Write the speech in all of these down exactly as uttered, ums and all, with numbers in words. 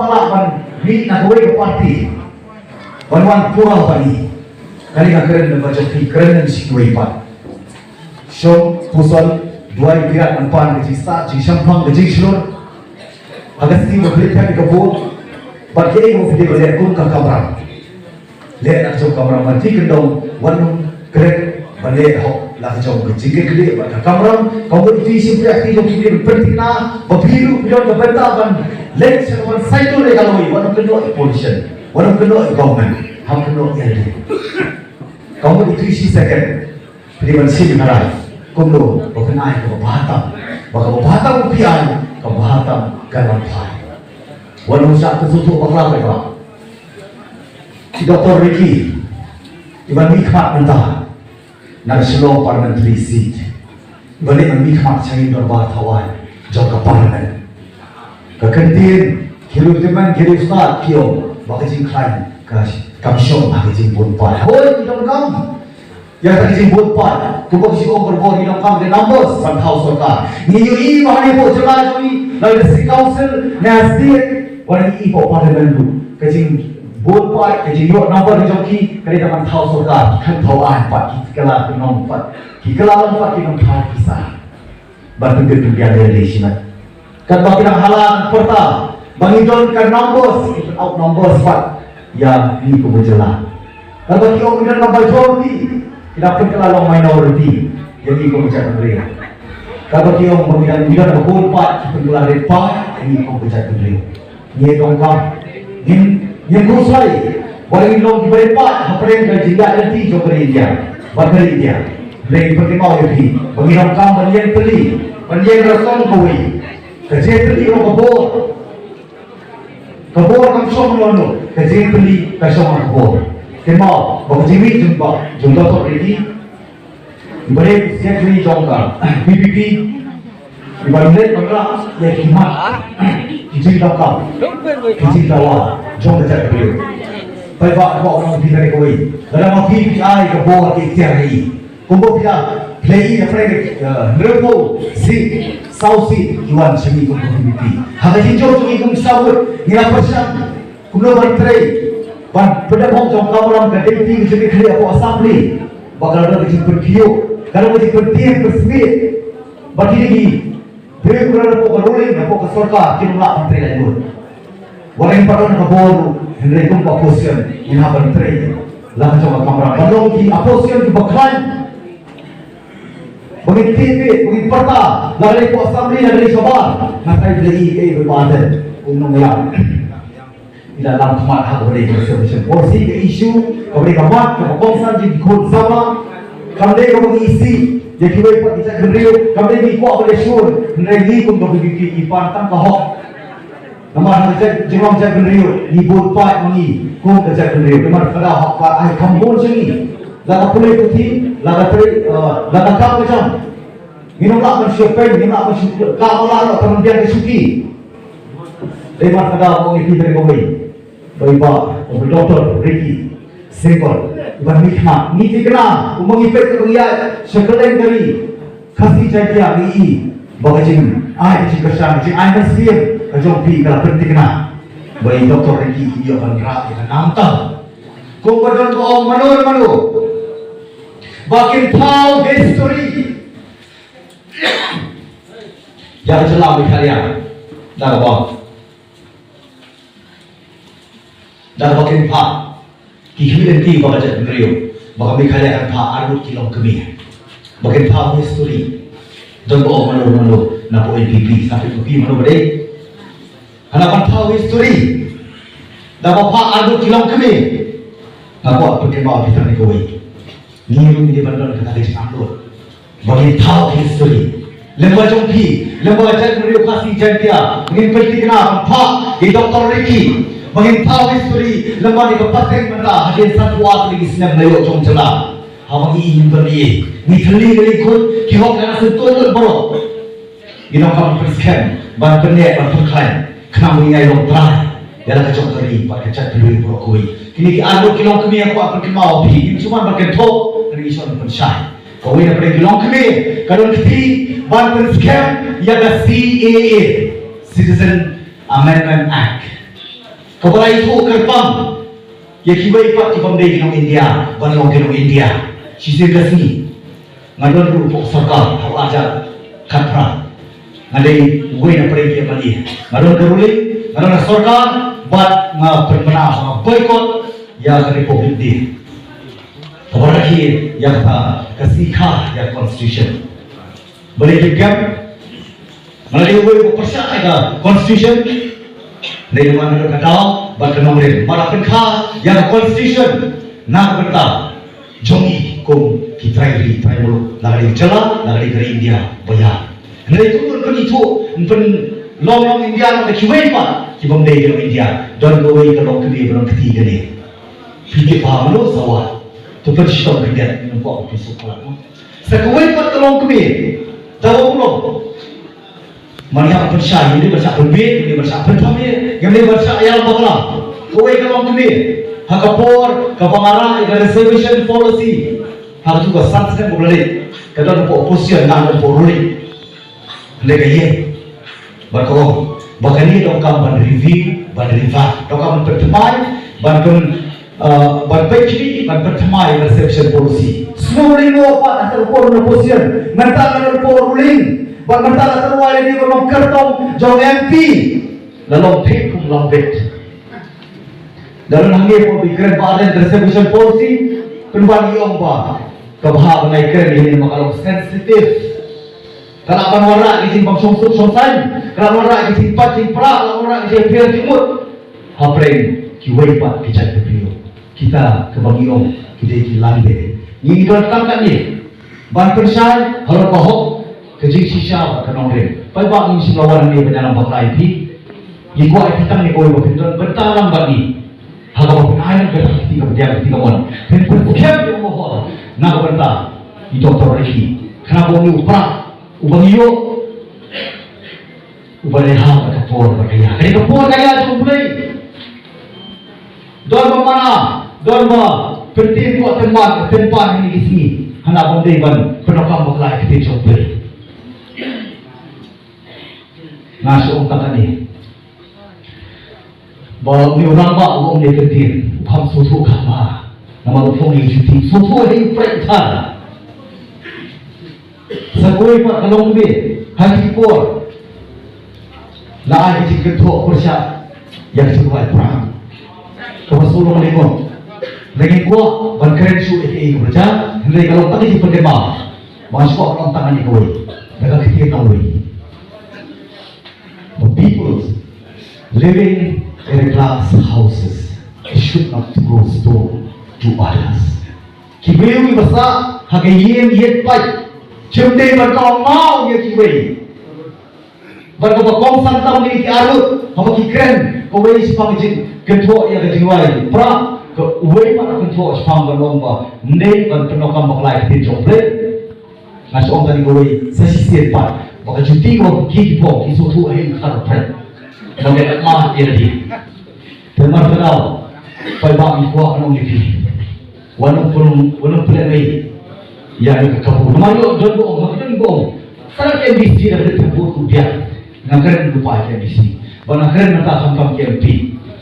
Lah ban mih na kawei ka parti ban wan pura bad ngi. Kane ka kren na ba jong phi, kren na shi kawei pat. Shong puson, duwai birat ban pan ka jingstad, jingshemphang, ka jingshlur. Ha ka sngi ba phi leit phet ka vote, bad kiei ba phi dei ban leh kum ka kamram. Leh na ka jong ka kamram, ban phi kyndong, wat nym klet ban leh hok la ka jong ka jingkitkhlieh bad ka kamram. Ka mut phi shim phi, phi jong phi, phi pynthikna ba phi ruh phi don ka bynta ban leit sha ban saiñdur ïa ka lawei, wat nym kynnoh ïa politician, wat nym kynnoh ïa government, ham kynnoh ïa lade. Ka mut ïa phi shi second phi dei ban shim ha rai kumno ba phin ai kaba bha tam, ba kaba bha tam ba phi ai, kaba bha tam kan wan phai. Wat nym shah kynsuk bakla paidbah. I Doctor Ricky i ban mihkhmat mynta na ka Shillong Parliamentary Seat, i ban leit ban mihkhmat sha ïing dorbar thawaiñ jong ka Parliament. Ka kyntien, ki riewtymmen ki riewstad ki ong ba ka jingkhlaiñ ka kam shong ha ka jingbun paid. Hooid, ngi donkam ïa ka jingbun paid, kumba ki ong barabor, ngi donkam ka numbers ban thaw sorkar. Ngi ïohi ba hangne hapoh jylla jong ngi, la district council ne ha state, wat ngi ïohi hapoh parliament ruh, ka jingbun paid, ka jingïoh number ka jong ki ka dei tang ban thaw sorkar, ki khlem thaw aiñ pat, ki kylla ki nong pat, ki kylla long pat ki nongthaw pisa. Ban pynbit pynbiang ïa lade shimet. Katba ki dang hala pyrta ba ngi don ka numbers, ki pyn outnumbers pat ïa ngi kum ka jylla. Katba ki ong ngi don ka majority, ki dang pynkylla long minority ïa ngi kum ka jaitbynriew. Katba ki ong ba ngi don, ngi don ka bun paid, ki pynkylla rit paid ïa ngi kum ka jaitbynriew. Ngi donkam, ngin, ngin khuslai ba ngin long kiba rit paid hapdeng ka jingïaid lynti jong ka ri India bad ka ri India. Hynrei ngi pynkynmaw ïa phi ba ngi donkam ban ïeng tylli, ban ïeng rasong kawei. Ka jingïeng tylli ka long ka bor. Ka bor kam shong ha lano, ka jingïeng tylli ka shong ha ka bor. Kynmaw ba ka jingmih jong ba, jong Doctor Ricky, ba dei u secretary jong ka V P P, i ban leit ban rah ïa ki mat, ki jingdonkam, ki jingdawa jong ka jaitbynriew. Paidbah, nga ong ïa phi kane kawei, lada ma phi phi ai ka bor, ka iktiar ha i, kumba phi ïa pynlong ïa phi, eh, hynriewphew seat, saw seat ki wan sha ngi kum ka V P P. Ha ka jingjop jong ngi kum ki saw vote ngi la pyrshang kumno ban trei ban pyndep hok jong ka kamram, ka deputy ka jingkitkhlieh hapoh assembly. Ba ka la don ka jingpynkhiuh, ka la don ka jingpynthied pynsmiej. Ba kine ki briew ki la don hapoh ka ruling, hapoh ka sorkar, kim lah ban trei laiñ lut. Wat la ngim pat don ka bor ruh, hynrei kum ka opposition ngin hap ban trei la ka jong ka kamram. Ban long ki opposition kiba khlaiñ. Ba ngin tip, ba ngin pyrta, la ka dei hapoh assembly, la ka dei shabar. Nga tharai phi la ïohi kaei ba i Bah Ardent, u nongïalam, i la lam khmat ha kaba dei ka reservation policy, ka issue kaba dei ka mat kaba kongsan jong ki khun samla. Kam dei kaba ngi isih ïa kiwei pat ki jaitbynriew, kam dei ngi kwah ban ïashun, hynrei ngi kum ka V P P ngi pan tang ka hok. Namar ha ka jait, jinglong jaitbynriew ngi bun paid ma ngi kum ka jaitbynriew. Namar ka daw hok pat ai kham bun sha ngi. La ka pule puthi, la ka trei, eh, la ka kam ka jam. Ngim lah ban shu peit, ngim lah ban shu ka, la, la, la, ka ban biang ka shuki. Dei mar ka daw ong ïa phi kane kawei. Ba i Bah, ba i Doctor Ricky Syngkon, i ban mihkhmat. Ngi thikna, kumba ngi peit, kumba ngi ïaid sha kylleng ka ri Khasi Jaiñtia, ngi i ba ka jingai, ka jingkyrshan, ka jingai mynsiem ka jong phi ka la pynthikna ba i Doctor Ricky i ïoh ban rah ïa ka nam tam. Kumba don ba ong mano mano ba kin thaw history ïa ka jylla Meghalaya. Da kaba, da kaba kin phah ki khmih lynti ba ka jaitbynriew, ba ka Meghalaya kan phah arngut ki longkmie. Ba kin thaw history. Don ba ong mano mano na pdeng N P P, sa phi N P P mano ba dei. Hana ban thaw history. Da ba phah arngut ki longkmie. Nga kwah pynkynmaw ïa phi tang kawei. Ngi ruh ngi dei ban don kata ka jingangnud ba ngin thaw history. Lem bad jong phi, lem bad ka jaitbynriew Khasi Jaiñtia, ngin pynthikna ban phah ïa i Doctor Ricky ba ngin thaw history lem bad ïa ka pateng mynta hadien sanphew ar tylli ki snem na ïoh jong jylla. Haba ngi ïohi ba ngi, ngi thylli ngi leit khun ki hok na ka seng tuan lut baroh. Ngi donkam ban pynskhem, ban pynneh, ban pynkhlaiñ, khnang ba ngin ïai long trai ïa la ka jong ka ri bad ka jaitbynriew baroh kawei. Kine ki arngut ki longkmie, nga kwah pynkynmaw ïa phi, ngim shu wan ban kynthoh, ngi shu wan ban pynshai. Kawei na pdeng ki longkmie ka don kti ban pynskhem ïa ka C A A, Citizen Amendment Act. Kaba la ïathuh kyrpang ïa kiwei pat ki bym dei ki nong India ban long ki nong India. Shisien ka sngi nga don ruh hapoh sorkar ha u ar hajar khatphra. Nga dei uwei na pdeng ki MLA. Nga don ka ruling, nga don ka sorkar, bad nga pynbna ba nga boycott ïa ka Republic Day. Kaba rakhe ïa kata ka sngi kha ïa ka Constitution. Balei ki kem? Nga la dei uwei uba pyrshah ïa ka Constitution. Lei namar nga don ka daw bad ka nongrim ba la pynkha ïa ka Constitution na ka bynta jong ngi kum ki trai ri trai muluk, la ka dei jylla, la ka dei ka ri India ba ïa. Hynrei kum don pynithuh, pynlong long India na ka kiwei pat ki bym dei ki long India. Don kawei ka longkmie ba don kti kane. Phi tip ba mano sawa. To pynshitom khyndiat, ngam kwah phi suk palat. Sa kawei pat ka longkmie. Dawa u long. Man ïa pynshai, ïa ban shah pynbeit, ïa ban shah pynthame, ïa ban shah ïalam bakla. Kawei ka longkmie. Ha ka por kaba nga rah ïa ka reservation policy, ha katu ka san snem kaba la leit, ka don hapoh opposition, nga don hapoh ruling. Hynrei ka ïeng bad ka ong ba kane donkam ban review, ban revise, donkam ban pynthymmai, ban pyn, uh, ban pynkhih, ban pynthymmai ïa ka reservation policy. Sngewlyngngoh pat ha ka por na opposition, mynta nga don hapoh ruling, bad mynta la tyrwa ïa ki ba long kyrtong jong MP. La long thik kum lam beit. Da don hangne ba phi kren ba aren reservation policy, pynban ïa ong ba ka bha ba ngai kren ïa ma ka long sensitive. Ka lah ban wanrah ki jingbym shong suk shong saiñ, ka lah ban wanrah ki jingpait jingpra, ka lah ban wanrah ki jingphiar jingmut. Hapdeng kiwei pat ki jait bynriew. Kita kaba ngi ong ki dei ki lande. Ngi don tang katne ban pynshai halor ka hok, ka jingshisha bad ka nongrim. Paidbah, ngim shym la wan hangne ban ïalam bakla ïa phi. Ngi kwah ïa phi tang ïa kawei ba phin don bynta lang bad ngi. Ha kaba phin ai ka kti kaba diang, ka kti kamon. Phin pynskhem ïa u mohor na ka bynta i Doctor Ricky. Khnang ba u Prah uba ngi ïoh uba lehah bad ka por bad ka ïa. Ka dei ka por ka ïa jong U Blei. Don ba mana, don ba pyntin kwah tympan, tympan ha kine ki sngi. Hana bym dei ban pyndonkam bakla ïa ka ktien jong U Blei. Nga shu ong tang kane. Ba une u rangbah u ong ïa ka ktien, u kham sngewthuh kaba. Namar u phong ïa u juti, sngewthuh ïa u prek u thar. Sa kawei pat ka long kumne, ha ki por la ai ka jingkynthoh pyrshah ïa ka jingrwai Prah. Kaba shu long lei mo. Lei ngin kwah ban kren shuh ïa kaei kaba jia, hynrei ka long tang ka jingpynkynmaw. Ba nga shu kwah ban ong tang kane kawei da ka ktien kawei. The people living in a glass houses should not throw stone to others. Ki briew kiba sah ha ka ïing ïeit pait, kim dei ban kohnguh ïa kiwei. Bad kaba kongsan tam kine ki arngut, haba ki kren, kawei shaphang ka jingkynthoh ïa ka jingrwai Prah, kawei pat ka kynthoh shaphang ban ong ba ym dei ban pyndonkam bakla ïa ka ktien jong U Blei. Nga shu ong tang kawei sa shisien pat ba ka juti kaba ki ki phong ki sngewthuh ha ïing ka khat pret. Ba ka ma ïa lade. Te namar kata, paidbah, ngi kwah ban ong ïa phi, wat nym pynlong, wat nym pynlong ei ïa ka kabu. Namar ïoh don ba ong, don ba ong, sa ka MDC da ka vote u biang. Nga kren lypa ïa ka MDC, ba nga kren mynta khamtam ka MP.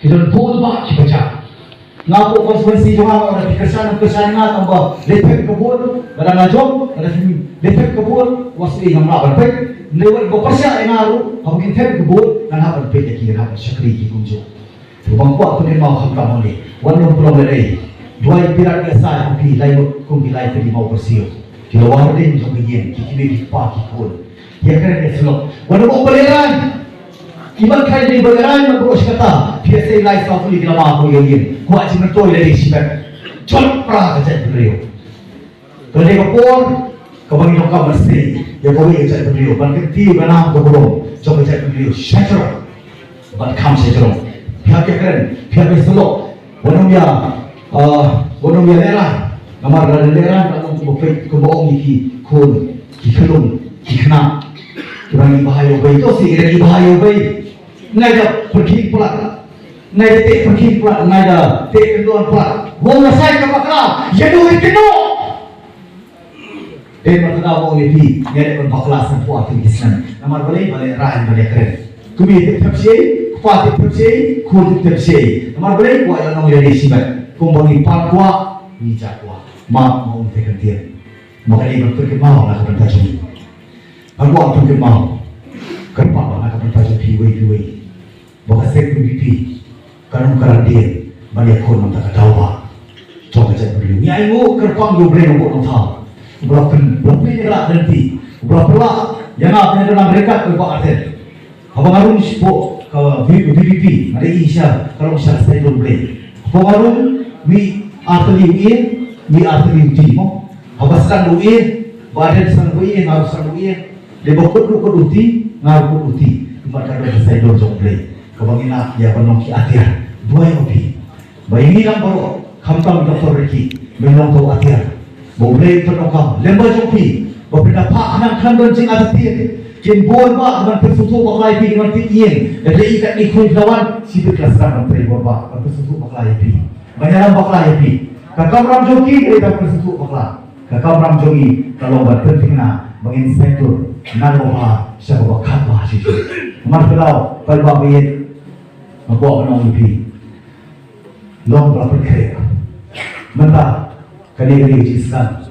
Ki don vote ba ki pynjah. Nga hapoh constituency jong nga, nga ong da phi kyrshan, kyrshan ïa nga tang ba leit thep ka vote, ba dang la jop, ba da phi leit thep ka vote, wat sngewsih, ngam lah ban peit. Hynrei wat ba pyrshah ïa nga ruh, haba kin thep ka vote, ngan hap ban peit ïa ki, ngan hap ban shakri ïa ki kumjuh. Te ba nga kwah pynkynmaw khamtam hangne, wat nym pynlong lehnoh. Duwai Pilat ïa sa ïa phi lai ngut kum ki lai tylli mawkyrsiew. Ki la wan hapdeng jong ka ïing, ki kmie ki kpa ki khun. Ïa kren ïa syllok. Wat nym ong ba lehrain. Iban khlaiñ dei ba lehrain, man baroh shi katta. Phi ïa sei lai saw tylli ki lama kum ïa ïing. Kwah jingmyntoi lehrain shibit. Jot pra ka jaitbynriew. Ka dei ka por kaba ngi donkam ban sei ïa kawei ka jaitbynriew, ban kyntiew ïa ka nam ka burom jong ka jaitbynriew sha jrong bad kham sha jrong. Phi hap ïa kren, phi hap ïa syllok. Wat nym ïa, ah, wat nym ïa lehrain. Namar lada lehrain, ka long kumba peit, kumba ong ïa ki khun, ki khyllung, ki khynnah kiba ngi bha ïa ubei. To shi ki dang ngi bha ïa ubei. Nai da pyrkhing palat, nai da teh pyrkhing palat, nai da teh kyndon palat. Wong la shai ka bakla, ïa duh ïa kynnoh. Te mynta ka daw ong ïa phi, ngi dei ban bakla sanphew ar tylli ki snem. Namar balei? Ba lehrain, ba lehkren. Kumne te thep shi, Kpa tip tip shi, khun tip tip shi. Namar balei kwah ïa nong ïa dei shimet. Kumba ngi pan kwah, ngi jah kwah. Ma ma ong te kan tiang. Ma ka dei ban pynkynmaw na ka bynta jong ngi. Ban kwah pynkynmaw. Kyrpad ba na ka bynta jong phi wei phi wei. Ba ka seng VPP kan ym kyrpad ban ïakhun mynta ka daw ba jong ka jaitbynriew. Ngi ainguh kyrpang ïa U Blei Nongbuh Nongthaw. Uba la pyn, uba la pynïaid lynti, uba la pynlah ïa nga pynïaid lang ryngkat bad Bah Ardent. Haba nga rung shapoh ka V-, VPP, nga dei i sha, ka long sha saiñdur Blei. Haba nga rung, mih artylli u ïing, mih artylli u ti mo. Haba sdang u ïing, Bah Ardent sdang u ïing, nga ruh sdang u ïing. Dei ba kut ruh kut u ti, nga ruh kut u ti. Kumba ka don ka saiñdur jong U Blei. Kaba ngi lah ïa ban long ki atiar. Duwai ma phi. Ba ïa ngi lang baroh, khamtam i Doctor Ricky, men long to atiar. Ba U Blei u pyndonkam lem bad jong phi. Ba phin da phah khnang khnang don jingartatien. Kin bun bah ban pynsngewthuh bakla ïa phi, kin wan tip ïing. Lada i katni khlem wan, shibit la sdang ban trei bun bah ban pynsngewthuh bakla ïa phi. Ban ïalam bakla ïa phi. Ka kamram jong ki ka dei ban pynsngewthuh bakla. Ka kamram jong ngi ka long ban pynthikna ba ngin saiñdur na kaba bha sha kaba khatbah shisha. Namar kata, paidbah ba ïeit, nga kwah ban ong ïa phi, long ba la pynkhreh. Mynta kane ka dei ka jingsdang